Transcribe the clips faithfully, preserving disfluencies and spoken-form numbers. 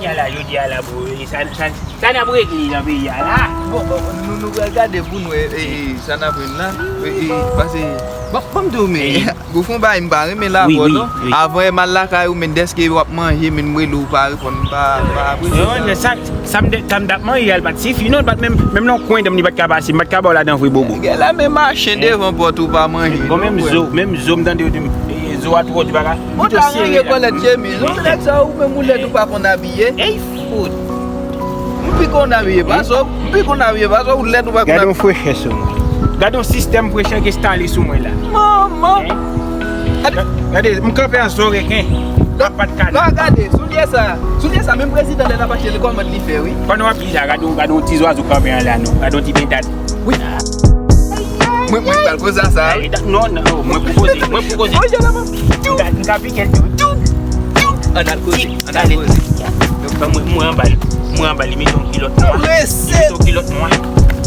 A la, jodi a la, bro, e sa, sa, sa n ap regle nan peyi a la? Bon, bon, nou, nou pral gade pou n wè, e, e, sa n ap jwenn la. E, e, pase, bon, bon, m di w, men, Gwo Fon bay, m pa renmen la avè w, non. Avan m al lakay ou, men dèske w ap manje, men m rele w, ou pa reponn, m pa, m pa apresye sa. Non, sa, sa m t ap manje a, l pa t sifi, non, l pa t menm, menm nan kwen dan m li pa t ka pase, m pa t ka ba w ladan vre, bobo. Gen la, men mache devan pòt ou pa manje. Bon, menm zo, menm zo, m tande yo di m, e, zo a twò di pa ka. Ou ta ranje kòlèt chemiz. Ou nèg sa, ou menm ou lèd ou pa konn abiye. Ey, fout. M pi konn abiye pase w. M pi konn abiye pase w, ou lèd ou pa konn abiye. Gade yon frechè sou mwen. Gade yon sistèm frechè ki enstale sou mwen la. Manman. Gade, m kanpe an zo reken. Apat kanal. Non, gade, soulye sa. Soulye sa, menm prezidan lè l ap achte li kòmand li fè, wi. Pandan w ap di sa, gade yon, gade yon ti zwazo kanpe anlè a non. Gade yon ti pentad. Wi. Mwen, mwen pral koze sa, wi. Non, non, mwen pou koze, mwen pou koze. Mwen ka, mwen ka pike l tou. Ann al koze, ann al koze. Mwen, mwen anba l, mwen anba l, li mete yon kilòt nwa. Li mete yon kilòt nwa.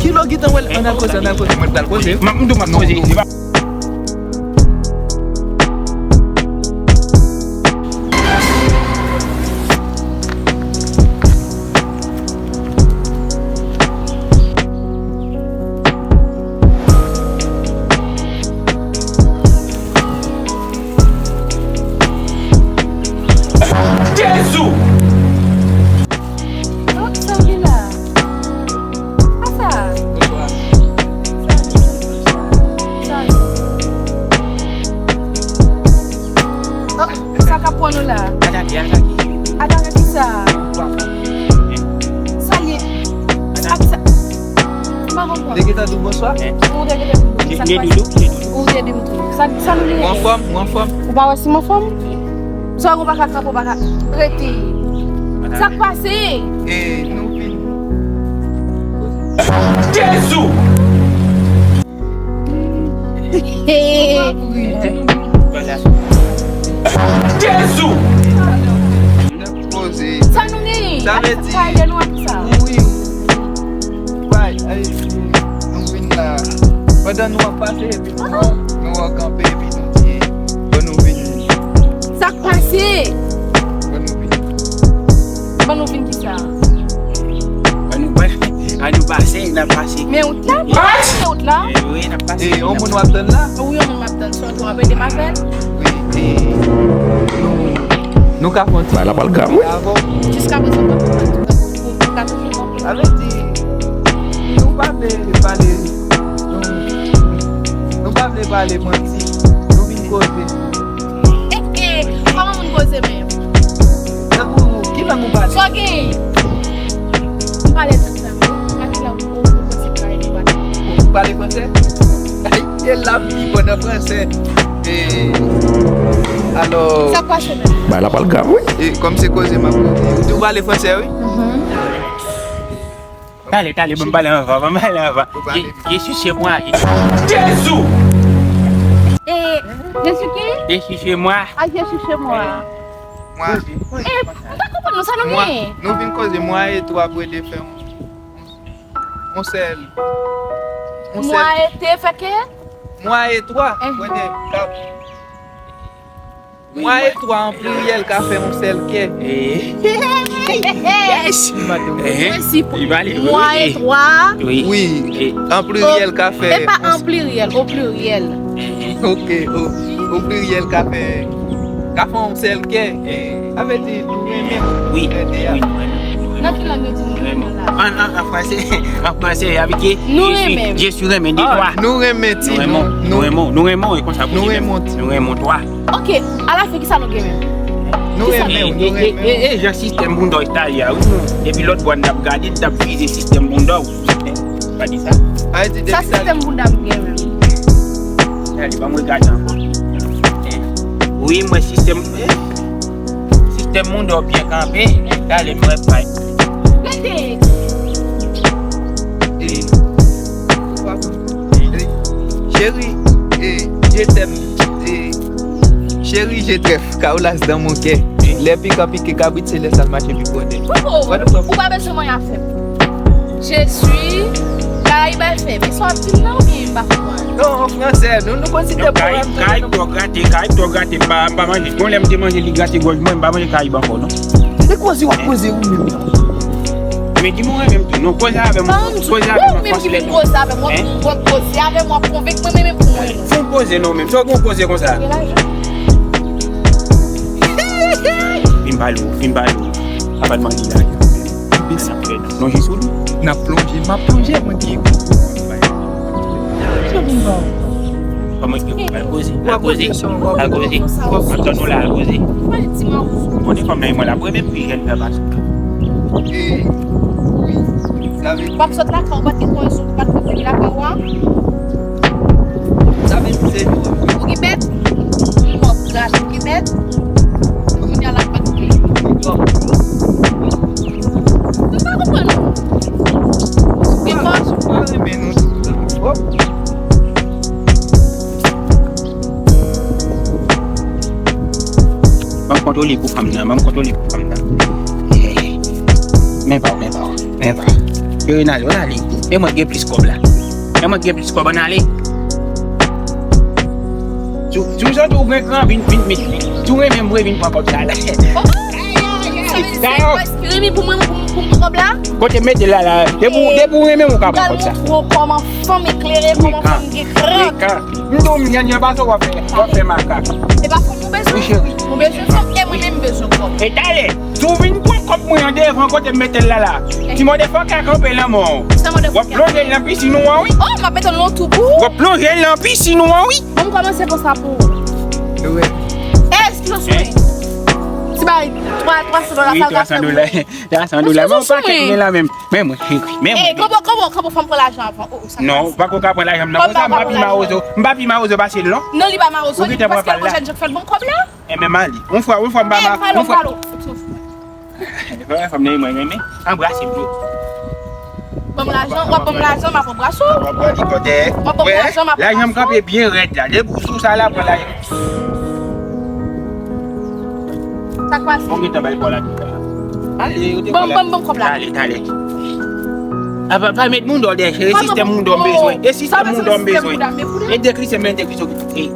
Kilo gitan wè l, ann al koze, ann al koze. Mwen pral koze. M ap, m tou m ap koze. Jezi! Oh, sa w gen la? Sa sa? Bonswa. Sa, oh, sa k ap pran nou la? Atake, atake. Atake kisa? Sa l ye? Sa, sa, m pa konprann. Te gentan di w bonswa? Ou te gentan di m bonswa. Sa k pase? Ou te di m tou. Sa, sa nou ye? Ou anfòm? Ou anfòm? Ou pa wè si m anfòm? Sa w pa ka kanpe, w pa ka rete. Sa k pase? E, nou vin. Jezi! Jezi! Sa nou genyen? Sa vle di, wi, wi. Bay, ay, nou vin la. Pandan nou ap pase, epi nou, nou ap kanpe, epi nou di, bon, nou vin. Sa k pase? Bon, nou vin. Bon, nou vin kisa? An nou, an nou pase, n ap pase. Men wout la? Men wout la? E, wi, n ap pase. E, yon moun w ap tann la? Wi, yon moun m ap tann. Sòt w ap ede m avè l? Wi, e, nou, nou ka fè yon ti... Bay la pral grav, wi. Jiska prezan, m pa konprann. Ou, ou, ou ka toujou konprann. Sa vle di, nou pa vle pale, nou, nou pa vle pale manti. Nou vin koze. Eh, eh, kòman moun koze menm? Tankou, ki lang ou pale? Sa w gen? M pale tout lang. Ak ki lang ou, ou, ou koze pale, ou pale? Ou pale fransè? E la m pi bon nan fransè. E, alò. Sa k pase menm? Bay la pral grav, wi. E, kòm se koze m ap koze. Ou di w pale fransè, wi? Mhm. Talè, talè, ban m pale anvan, ban m pale anvan. Je, je suis chez moi. Jezi! E, Jezi ki? Je suis chez moi. A, je suis chez moi. Mwa. E, m pa konprann non, sa nou genyen? Nou vin koze mwa e twa pou ede fè yon, yon sèl. Yon sèl. Mwa e te fè ke? Mwa e twa, eh, pou ede kap. Mwa e twa an pliryèl ka fè yon sèl kè. Yes! Prensip. Mwa e twa. Wi. An pliryèl ka fè. E pa an pliryèl, o pliryèl. Ok, o, o pliryèl ka fè, ka fè yon sèl kè. Sa vle di nou renmen. Wi, wi, nou renmen. Nan ki lang yo di nou renmen la? An, an, an franse, an franse, avè ki? Nou renmen. Je suis renmen de toi. Nou renmen ti, nou renmen, nou renmen, nou renmen, e konsa pou di menm. Nou renmen twa. Ok, alafen, kisa nou gen menm? Nou renmen w, nou renmen w. E, e, e, jan sistèm bounda w ta ye a, wi, non. Depi lòt bò n t ap gade, n t ap vize sistèm bounda w. Pa di sa. Sa sistèm bounda m gen menm. Gade, ban m regade ankò. Wi, mwen sistèm, sistèm bounda w byen kanpe. Gade, mwen pa. Gade. E, e, cheri, e, je t'aime, e, chérie, je t'aime, Kaolas dans mon cœur. Lè pikan pike kabrit, se lè sa l mache pi bonè. Ou pa bezwen mwen afè m. Je suis Caraïbes F M. E sa w ap di m nan oubyen m pa konprann? Non, an fransè, nou, nou konn site pwogram. Karayib twò grate, Karayib twò grate, m pa, m pa manje. Yon lè m te manje, li grate gòj mwen, m pa manje Karayib ankò, non. Se Koze w ap koze ou menm nan. Men di m ou renmen m tou. Non, koze avè m. Koze avè m an fòs lèt non. Koze avè m, w ap koze avè m, w ap konvenk mwen menm pou mwen. Fè yon koze non menm. Sa w gen yon koze konsa. Fin pale w, fin pale w. Apa dmande la. Non, jis ou. N ap plonje, m ap plonje, mwen gen. Kòman ki al koze? Al koze? Al koze? M ap tann ou la, al koze. Konnen fanm nan e mwen la, mwen menm pi jèn fè pase. W ap sot lakay ou, ou pa t gen pwazon, ou pa t gen pwazon lakay ou a? Sa vle di se li. Ou gen bèt? M w ap gade, ou gen bèt? Kounye a l ap bat ou. Mwen pa konprann ou. Gen fòs? Mwen pa renmen nou tout tan. Hop. Ban m kontwole pou fanm nan, ban m kontwole pou fanm nan. Eh, men pa w, men pa w, men pa w. Yo, n ale, n ale. E mwen k gen plis kòb la. E mwen k gen plis kòb, ann ale. Si w, si w santi w gen kran, vin, vin, vin. Si w renmen m vre, vin pran kòb sa la. Sa vle di se prèske renmen pou mwen, pou, pou m pran kòb la? Kote m mete l la, la. Depi w, depi w renmen m, ou ka pran kòb sa. Pral montre w kòman fanm eklere, kòman fanm gen kran. M di w, m jèn, jan pase w ap fè, w ap fè makak. E pa fanm nou bezwen? Wi, cheri. Nou bezwen fanm, e mwen menm m bezwen kòb. E talè, si w vin pran kòb mwen an devan kote m mete l la, la. Ti mòdefòkè a kanpe lanmò. W ap plonje l nan pisin ou an, wi. Oh, m ap mete l nan twou pou ou. W ap plonje l nan pisin ou an, wi. Bon, m kòmanse konsa pou ou. Wi. Excuse me. Ti bay twa, twa san dola, sa l ka fè pou ou. Twa san dola. Men w pa kèk men la menm. Men mwen, men mwen. Eh, kanpe, kanpe, kanpe, fò m pran lajan avan. Oh, oh, sa. Non, ou pa ko ka pran lajan m nan konsa, m pa pi mawozo. M pa pi mawozo pase l non. Non, li pa mawozo, li paske l konn jèn jan k fè l ban m kòb la. Eh, men m ale. Yon fwa, yon fwa m pa ma-, yon fwa. Yon fwa fanm nan mwen renmen, anbrase m tou. Ban m lajan, w ap ban m lajan, m ap anbrase w. W ap pran li kote. W ap ban m lajan, m ap anbrase w. Lajan m kanpe byen rèd la. Depi w sou sa la, pran lajan. Sa k pase? Bon, gentan bay kò la deja. Ale, yo te kò la. Ban m, ban m, ban m kòb la. Talè, talè. A, pa, pa met moudò dèyè, cheri, sistèm moudò m bezwen. E sistèm moudò m bezwen. E dekri se men dekri so. E,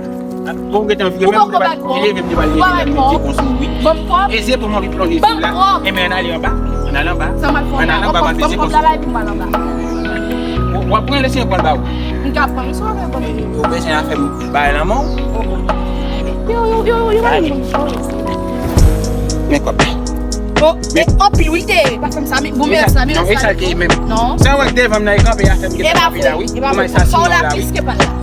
a, bon, gentan vire, men moudò pa leve m devan leve la, men te konsa, wi. Ban m kòb. E se pou mwen ki plonje sou la. Ban m kòb. E men ann ale anba. Ann ale anba. Ann ale anba, ban m kòb la, epi m al anba. W ap pran l, se yo pran l ba ou. M ka pran l, se w ap pran l. Yo bezwen afè m. Bay lanmò. Yo, yo, yo, yo, yo, yo. Men kòb. Oh, men anpil wi te. Pa fè m sa, men bon, men sa, men non, e sa l te ye menm. Non. Sa w wè k devan m nan, e kanpe a fè m gen kanpe la, wi. Kòman sa sinon la, wi?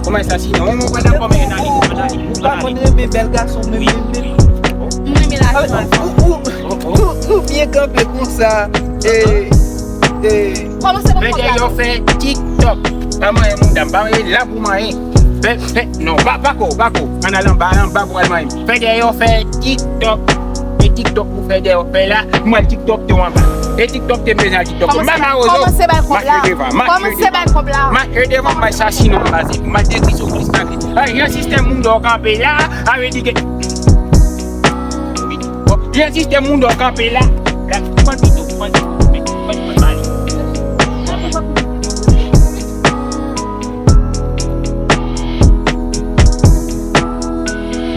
Kòman sa sinon? Mwen pa dakò, men ann ale, ann ale. Ou pa konn renmen bèl gason, men, men, men. M renmen lajan. Ou, ou, ou, ou byen kanpe konsa. E, e. Kòmanse ban m kòb la. Fè dèyè w fè TikTok. Pa manyen mouda m, pa manyen la pou manyen. Fè, fè, non, pa, pa ko, pa ko. Ann al anba, anba pou al manyen. Fè dèyè w fè TikTok. E TikTok pou fè dèyè w fè la. Mwen TikTok te w anba. E TikTok te m bezwen al TikTok. Mama Rozo. Kòmanse bay kòb la. Mache devan, mache devan. Mache devan, m bay sa sinon anba se pou m al dekri sou plis pase. Ay, yon sistèm moun dò kanpe la, a vle di ke Wi. Bon, jan sistèm moun dò kanpe la. La, pran pito, pran pito, pran pito, pran pale.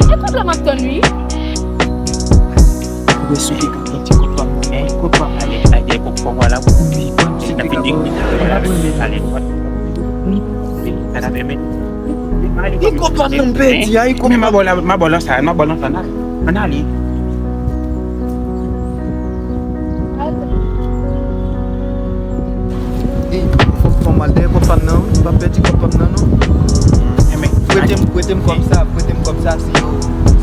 E kòb la m ap tann wi. Ou bezwen ke kanpe ti kòb pa mwen. Kòb pa mwen. Ale, ale, kòb pa mwen la. Wi, pran ti kòb pa mwen. Ale, ale, ale. Li konprann nan m pèdi a, li konprann. Men m a bò la, m a bò lan sa, m a bò lan sa, ann ale. Ann ale. Ey, fòk pran mal dèyè kòb pa m nan, wi. M pa pèdi kòb pa m nan, non. Prete m, prete m kòb sa, prete m kòb sa, si yo,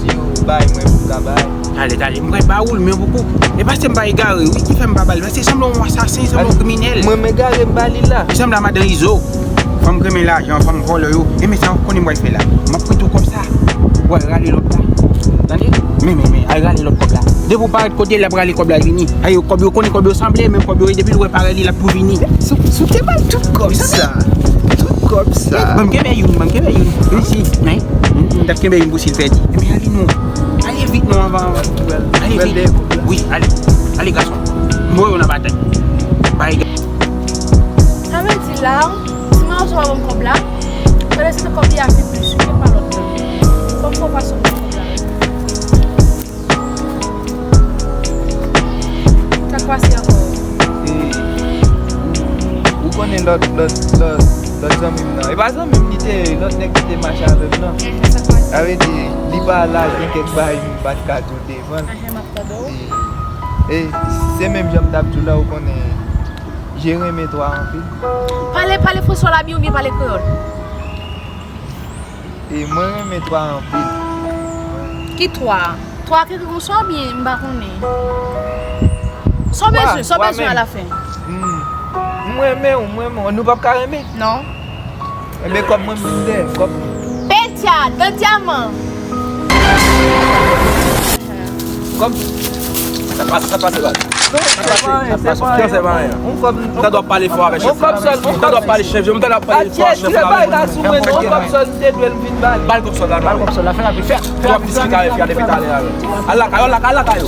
si yo bay mwen pou m ka bay. Talè, talè, m pral ba ou l, men pou, pou. E paske m pa egare, wi, ki fè m pa ba l. Paske sanble yon asasen, sanble yon kriminèl. Mwen, m egare, m ba li la. Li sanble a madan Izo. Fanm k renmen lajan, fanm vòlò yo. E men sa w konnen m pral fè la. M ap prete w kòb sa. W al rale lòt la. Tande? Men, men, men, al rale lòt kòb la. Depi w parèt kote l, l ap rale kòb la vini. Ayo, kòb yo konnen kòb yo sanble, men kòb yo, depi l wè parèy li, l ap tou vini. Si w te ba l tout kòb sa. Tout kòb sa. Ban m kenbe youn, ban m kenbe youn. Youn si, men, m, m t ap kenbe youn pou si l pèdi. Ebyen, ale non. Ale vit non, anvan, anvan. Ale vit. Wi, ale. Ale, gason. M voye w nan batay. Bay. Sa vle di la, si m a ozo a ban m kòb la, fòk se kòb li a pi plis wi ke pa lòt la. Fò m fè yon fason pou kòb la. Bon, Lòt, lòt, lòt, lòt zanmi m nan. E pa zanmi m, li te, lòt nèg ki te mache avè m nan. Sa vle di, li pa la, gen kèk bagay m pa t ka di w devan l. E, e se menm jan m t ap di w la, ou konnen, je renmen twa anpil. Pale, pale franse la byen oubyen pale kreyòl? E mwen renmen twa anpil. Ki twa? Twa ki konsa oubyen m pa konnen? Sa w bezwen, sa w bezwen alafen? M renmen w, m renmen w. Nou p ap ka renmen? Non. Enben, kòb mwen, m vin dèyè. Kòb. Petya, de dyaman. Kòb. Sa pase, sa pase, baz. Non, se pa anyen, se pa anyen. Sa dwe pale fò avèk chèf. On kòb sòl, on kòb sòl. Sa dwe pale chèf. Mwen ta dwe pale fò avèk chèf la. Tire bagay la sou mwen, non, on kòb sòl, m te dwe l vin ba li. Bal kòb sòl la, bal kòb sòl la, fè la, fè. Twòp diskite avèk fi a depi talè a. Al lakay yo, al lakay, al lakay yo.